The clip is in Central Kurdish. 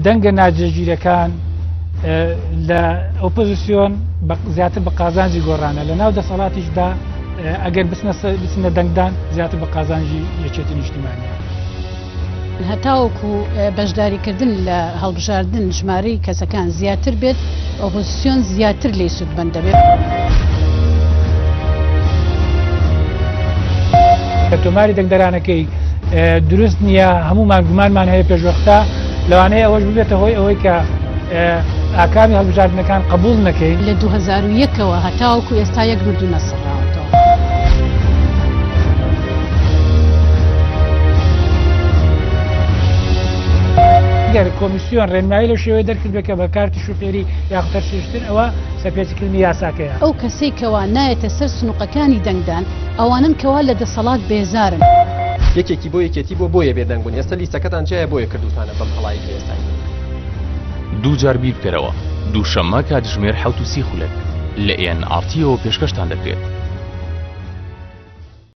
دەنگە ناجێگیرەکان لە ئۆپۆزیسیۆن زیاتر بە قازانجی گۆڕانە لە ناو دەسەڵاتیشدا ئەگەر بچنە دەنگدان زیاتر بە قازانجی یەکێتی نیشتیمانە. هەتاوەکو بەشداریکردن لە هەڵبژاردن ژمارەی کەسەکان زیاتر بێت، ئۆپۆزسیۆن زیاتر لێی سوودمەند دەبێت. کە تۆماری دەنگدەرانەکەی دروست نییە هەمومان گومانمان هەیە پێشوەختە لەوانەیە ئەوەش ببێتە هۆی ئەوەی کە ئاکامی هەڵبژاردنەکان قبول نەکەین. لە 2001ەوە هەتاوەکو ئێستا یەک مردوو نەسڕاوەتەوە. گەر کۆمیسیۆن ڕێنمایی لەو شێوەیە دەرکردبێت کە بە کارتی شوفێری یاخود هەر شتێکی تر ئەوە سەرپێچیکردنی یاساکەیە. ئەو کەسەی کەوا نایەتە سەر سنوقەکانی دەنگدان ئەوانەن کەوا لە دەسەڵات بێزارن. یەکێکی بۆ یەکێتی بووە بۆیە بێدەنگ بوون ئێستا لیستەکەتان جیایە بۆیە کردووتانە بەم هەڵایەی کە ئێستا ئەیکەن. دووجار بیر بکەرەوە دووشەممە کاتژمێر 7:30 لە ئێن ئاڕ تیەوە پێشکەشتان دەکرێت.